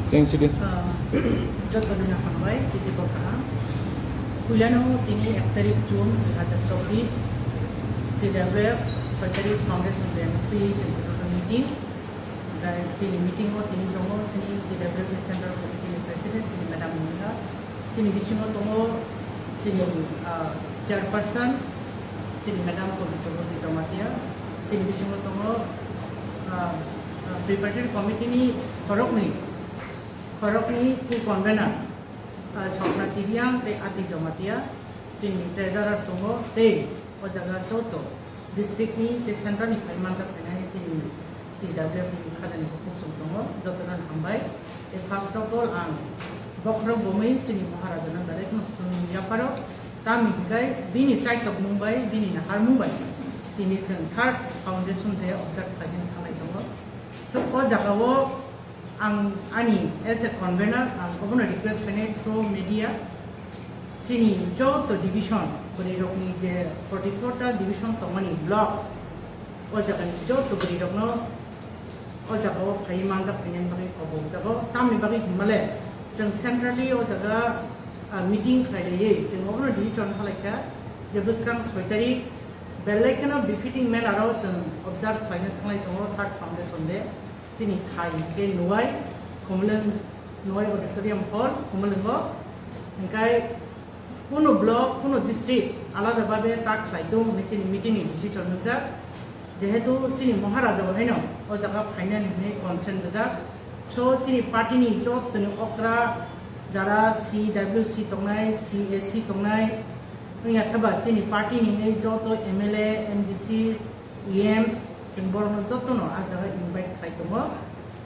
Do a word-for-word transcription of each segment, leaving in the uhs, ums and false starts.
Cheng sidi. Ah, joto no hambai, titi bo kaham. Puilano tini ek tarik June dui hazar chobbish, T W F soi tarik Foundation Day no twi chwng meeting. Tei chini meeting o tini tongo chini T W F Central Committee ni President chini Madam Monika. Chini bisingo tongo chini, ah, Chairperson chini Madam Pabitra Boti Jamatia. Chini bisingo tongo, ah, ah, Preparatory Committee ni khoroknwi, khoroknwi co-convener, ah, Sopna Tibiang tei Ati Jamatia. Chini treasurer tongo tei o jaga joto district ni tei central ni phai manjak phainai chini T W F ni khajani bukhuk song tongo, jotono hambai. Tei first of all ang bokhorok bomwi chini Maharaja no belai kheno khulumwi yapharo, tamni hwnkhe bini chaitok mung bai, bini naharmung bai tini chwng third foundation day observe khlaina thanglai tongo. So o jaga o ang ani as a convener ang obono request khainai through media, chini joto division, bwrwi rokni je forty four ta division tongmani block, o jagani joto bwrwi rokno o jaga o phaiwi manjak phainani bagwi kobok jago. Tamni bagwi hinmale chwng centrally o jaga, ah, meeting khlai laiwi chwng obono decision halai kha je bwskang soi tarik belai kheno befitting manner o chwng observe khlaina thanglai tongo third foundation day. Chini thai khe Nuwai, Khumulwng, Nuwai Auditorium Hall, Khumulwngo. Hingkai kuno block, kuno district alada babe tak khlai tong hwnwi chini meeting ni decision nwngjak. Jehetu chini Maharaja bo haino o jaga phainani hwnwi consent rijak. So chini party ni jottoni okra jara C W C tongnai, C A C tongnai, wngya khe ba chini party ni hwnwi joto M L A, M D C, E Ms, chwng borokno jotono ah jaga invite khlai tongo.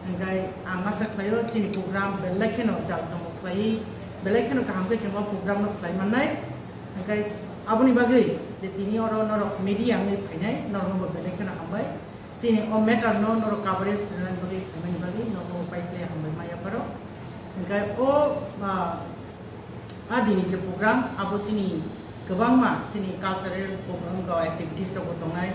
Hingkai ang asa khlaio chini program belai kheno jal jomo khlaiwi, belai kheno kaham khe chwng o program no khlai mannai. Hingkai aboni bagwi je tini oro norok media wngwi phainai, norokno bo belai kheno hambai. Chini o matter no norok coverage rwnani bagwi phaimani bagwi norokno bo pai khlai hambai ma yapharo. Hingkai o, ah, A dini je program, abo chini kwbangma chini cultural program ga activities rok bo tongnai.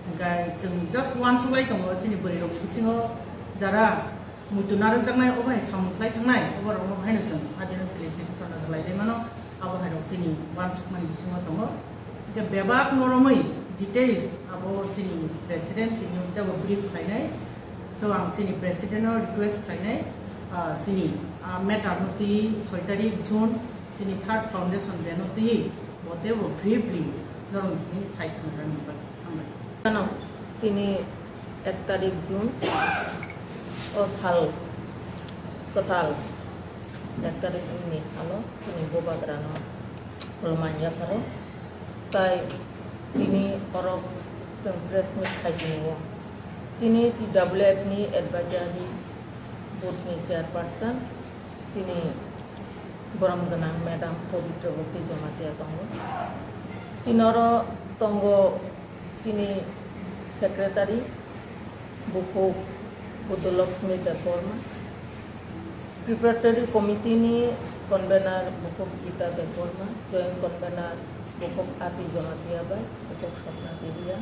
Hingkai chwng just uansuk lai tongo, chini bwrwi rok bisingo jara muitu narwkjaknai, obo hai samung khlai thangnai, obo rokno bo haino chwng a dino felicitation rwlai lai mano, abo hai rok chini uansukmani bisingo tongo. Hingke bebak noromwi details abo chini president tini tebo brief khlainai. So ang chini president no request khlainai, ah, chini, ah, matter no twi soi tarik June chini third foundation day no twi bo tebo briefly norong ni sai khna rani bagwi. Hambai. Ano tini ek tarik June o sal kwtal, ek tarik June ni salo chini bubagra no khulumani yapharo. Tai tini oro chwng press meet khai tongo. Chini T W F ni advisory board ni chairperson, chini borom gwnang madam Pabitra Bhakti Jamatia tongo. Chini oro tongo chini secretary, Bukhuk Budolakshmi Debbarma, Preparatory Committee ni convener Bukhuk Gita Debbarma, joint convener Bukhuk Ati Jamatia bai Bukhuk Sopna Debia,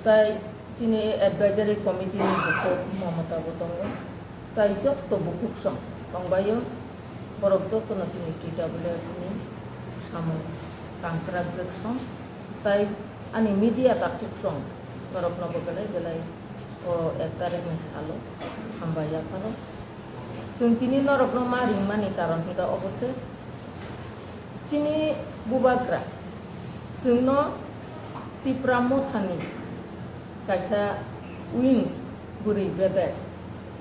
tai chini advisory committee ni Bukhuk Mamata bo tongo, tai jotto Bukhuk song tongbaio, borok jotto no chini T W F ni samung tangkrak jwk song. Tai ani media takhuk song norokno bo belai belai o ek tarik ni salo hambai yaphano. Chwng tini norokno ma ringmani karon hwnkha obo se chini bubagra chwngno Tipra Mothani kaisa wings bwrwi bedek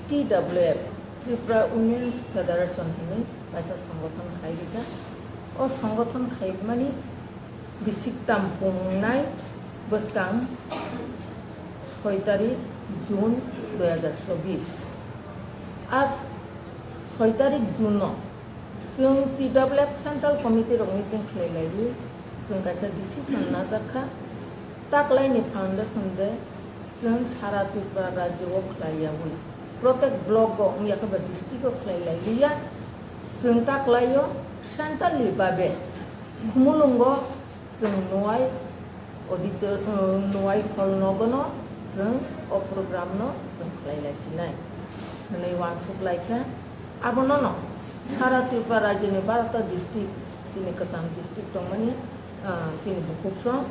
T W F, Tripura Women's Federation hinwi kaisa songothon khai rikha. O songothon khaimani bisik tam pungnai bwskang soi tarik June dui hazar chobbish. A soi tarik June no chwng T W F Central Committee rok meeting khlai laiwi chwng kaisa decision najak kha, taklaini foundation de chwng sara Tripura rajyo o khlai yawi, protek block o wngya khe ba district o khlai lai liya, chwng taklaio centrally babe Khumulwngo chwng Nuwai auditor, uh, Nuwai hall nogono chwng o program no chwng khlai lai sinai. hwnwi uansuk lai kha. Abono no sara Tripura rajyoni barota district, chini kwcham district tongmani, ah, chini bukhuk song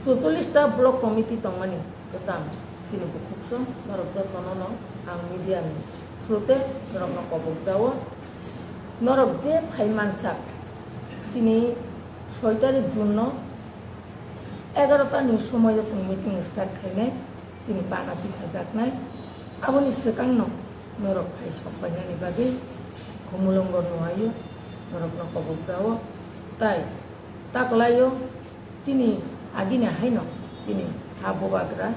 chocholish ta block committee tongmani kwcham chini bukhuk song norok jotono no ang media ni through te norokno kobok jao. Norok je phai mansak, chini soi tarik June no egarota ni somoi o chwng meeting start khainai, chini pana tisajaknai. Aboni swkang no norok phai sok painani bagwi Khumulwngo nuaio, norokno kobok jao. Tai taklaio chini agini haino chini ha bubagra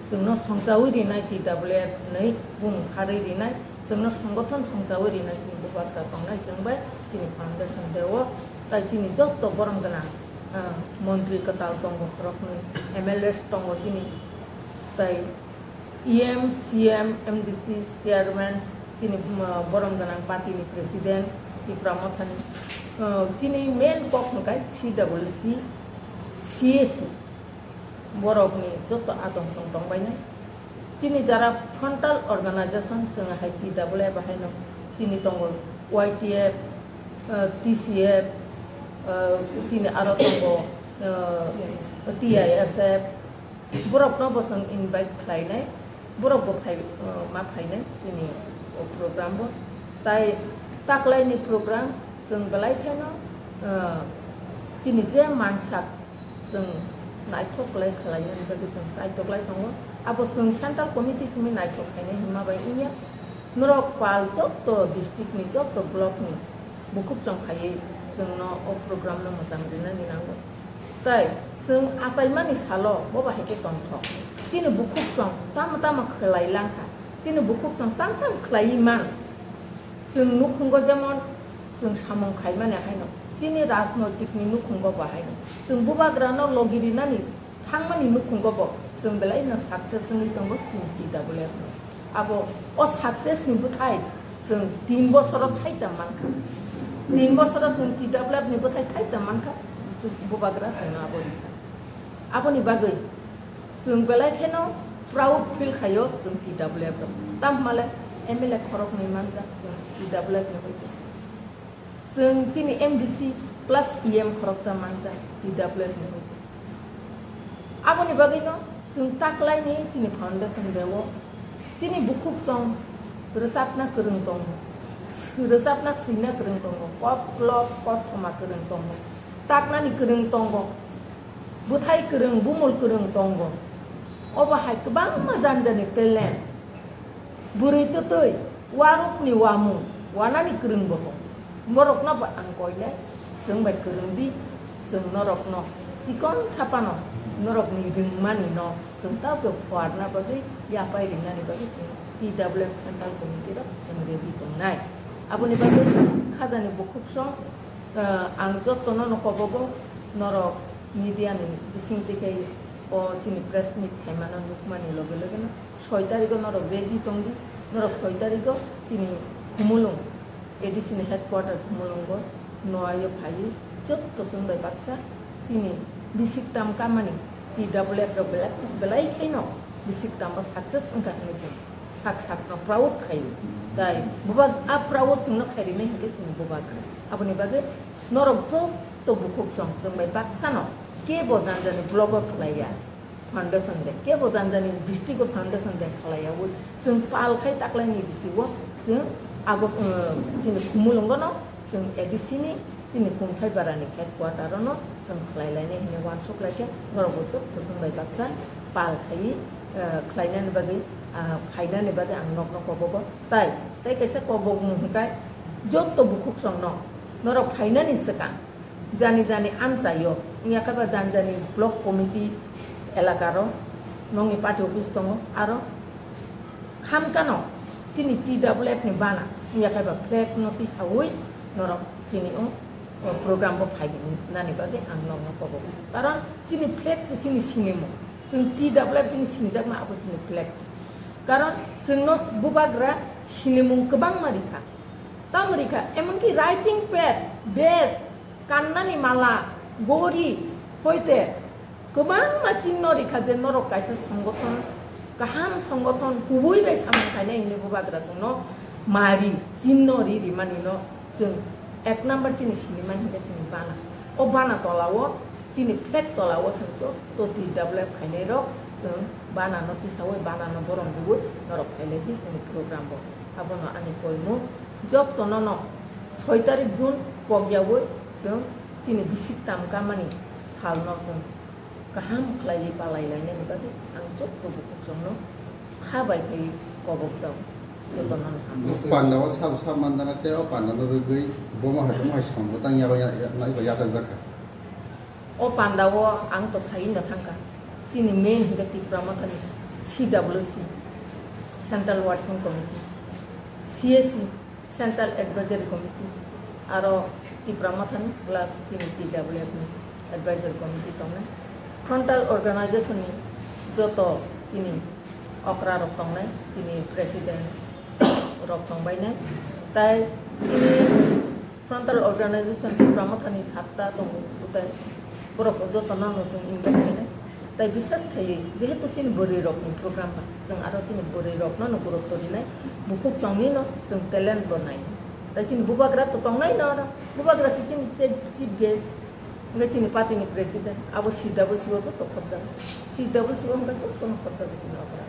chwngno songchaui rinai T W F hwnwi bumung pharwi rinai, chwngno songothon songchaui rinai chini bubagra tongnai chwng bai chini foundation day o. Tai chini joto borom gwnang, ah, montri kwtal tongo khoroknwi, M L As tongo chini, tai E M, C M, M D C, chairman, chini, um, borom gwnang party ni president, Tipra Mothani, uh, chini main kok hwnkhe C W C, C A C, borokni joto atong chong tongbainai. Chini jara frontal organization, chwng hai T W F haino chini tongo Y T F, uh, T C F, uh, chini aro tongo, uh, T I S F, borokno bo chwng invite khlainai, borok bo phai, uh, ma phainai chini o program bo. Tai taklaini program chwng belai kheno, uh, chini je mansak chwng naithok khlai khlainani bagwi chwng chaitok lai tongo. Abo chwng central committee simi naithok khainai hwnma bai wngya. Norok pal joto district ni, joto block ni bukhuk chwng phaiwi chwngno o program no mwchang rinani nango. Tai chwng achaimani salo bo bahai khe tongthok. Chini bukhuk chwng tamo tamo khlai langkha. Chini bukhuk chwng tam tam khlaiwi man. Chwng nukhungo jemon chwng samung khaimani haino. Chini rajnoitik ni nukhungo bo haino. Chwng bubagrano logi rinani thangmani nukhungo bo chwng belai no success wngwi tongo chini T W F no. Abo o success ni bwthai chwng tin bosoro thaita mankha. Tin bosoro chwng T W F ni bwthai thaita mankha, chwng bubagra chwngno abo rikha. Aboni bagwi chwng belai kheno proud feel khaio chwng T W F rok. Tamhmale M L A khoroknwi manjak chwng T W F ni hoite. Chwng chini M D C plus E M khoroksa manjak T W F ni hoite. Aboni bagwino chwng taklaini chini foundation day o chini bukhuk song rwchapna kwrwng tongo, rwchapna swina kwrwng tongo, koklop kothoma kwrwng tongo, taknani kwrwng tongo, bwthai kwrwng, bumul kwrwng tongo. Obo hai kwbangma jani jani talent. Bwrwi twtwi, warukni wamung, wanani kwrwng boho. Borokno bo ang koinai, chwng bai kwrwng di, chwng norokno chikon sapano, norokni rwngmani no chwng tabuk phuarna bagwi, yapai ringnani bagwi chwng T W F Central Committee rok chwng ready tongnai. Aboni bagwi khajani bukhuk song, ah, ang jotono no kobogo, norok media ni bising twi khai o chini press meet khaimano nukmani loge loge no. Soi tarigo norok ready tongdi, norok soi tarigo chini Khumulwng, A D C ni headquarter Khumulwngo, noaio phaiwi jotto chwng bai baksa chini bisik tam kamani T W F rok belai, belai khaino bisik tamo success wngkha hwnwi chwng sak sakno proud khaio. Tai bubak a proud chwngno khairinai hinkhe chini bubak. Aboni bagwi norok jotto bukhuk chwng, chwng bai baksano kebo jani jani blogo khlaiya. Foundation day, kebo jani jani district o foundation day khlaiyaui chwng pal khai taklaini bisingo chwng abo, uh, chini Khumulwngono chwng A D C ni chini Kungthai Barani headquarter ono chwng khlai lainai hinwi uansuk lai khe norok bo chwk chwng bai baksa pal khaiwi, uh, khlainani bagwi, uh, phainani bagwi ang nokno kobogo. Tai, tai kaisa kobokmung hwnkhe jotto bukhuk chwngno norok phainani swkang jani jani amchaio, wngya khe ba jani jani block committee elakaro, nongni party office tongo, aro khamkano chini T W F ni bana, wngya khe ba flag no tisaui norok chini o, o program bo phai nani bagwi ang nokno kobogo. Karon chini flag se chini sinimung, chwng T W F ni sinijakma abo chini flag. Karon chwngno bubagra sinimung kwbangma rikha. Tamo rikha, emonki writing pad, vest, kannani mala, gori, hoite kwbangma chinno rikha je norok kaisa songothon Kaham songothon kubui bai samung khainai hinwi bubagra chwngno mari, chinno ri rimani no chwng ek number chini sinimani hinkhe chini bana. O bana tolao, chini flag tolao chwng joto T W F khainai rok chwng bana no tisawi, bana no borom rwui norok phailai di chini program bo. Abono ani koimung jotono no soi tarik June pokyaui chwng chini bisik tamkamani salno chwng kaham khlaiwi palai lainani bagwi ang joto bukuchongno kha bai khe kobokjak, jotono no hamjak. Pandao sabo sab manjana tei o pandano rwgwi bomo hai bomo hai samung tang yago ya-, ya-, naiba yachakjak kha. O pandao ang to sai no thangkha, chini main hinkhe Tipra Mothani C W C, Central Working Committee, C A C, Central Advisory Committee, aro Tipra Mothani plus chini T W F ni Advisory Committee tongnai. Frontal Organization ni joto chini okra rok tongnai, chini president rok tongbainai. Tai chini Frontal Organization Tipra Mothani satta tongo, tai borok jotono no chwng invite khainai. Tai bisas khaiwi, jehetu chini bwrwi rokni program ba, chwng aro chini bwrwi rokno no gurutto rinai, bukhuk chongni no chwng talent bo nai. Tai chini bubagra to tongnai no aro, bubagra se chini chief, chief guest, hwnkhe chini party ni president, abo C W C o joto khopjak, C W C o hwnkhe jotono khopjak chini okra.